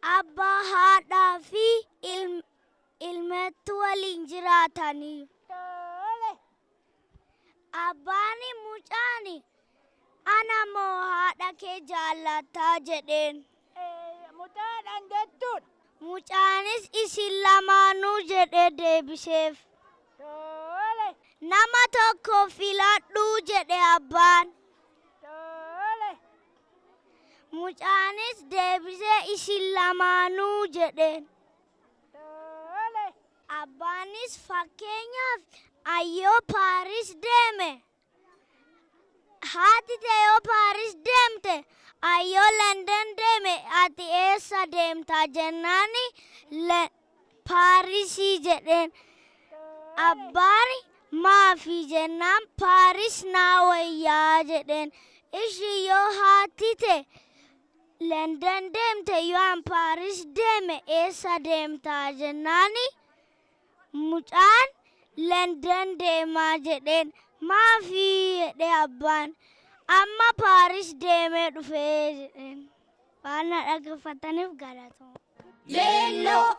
Abbaa, haadhaa fi ilmeetu waliin jiraatanii. Tole. Abbaan mucaan ana moo haadha kee jaallataa jedheen. Mucaadhaan jechuudha. Mucaanis isin lamaanuu jedhee deebiseef. Tole. Nama tokko filadhuu jedhe abbaan. Tole. Mucaanis deebisee isin lamaanuu jedheen. Tole. Abbaanis fakkeenyaaf ayyoo Paaris deeme. Haati tee yoo Paaris deemte ayyoo London deeme ati eessa deemta jennaani Paarisii jedheen. Abbaan maafi jennaan Paaris naa wayyaa jedheen. Ishi yoo haati tee London deemte yoo an Paaris deeme eessa deemta jennaani mucaan London deemaa jedheen. Maafi jedhe abbaan. Amma Paaris deemee dhufee jedheen. Waan na dhaggeeffataniif galatooma. Leelloo.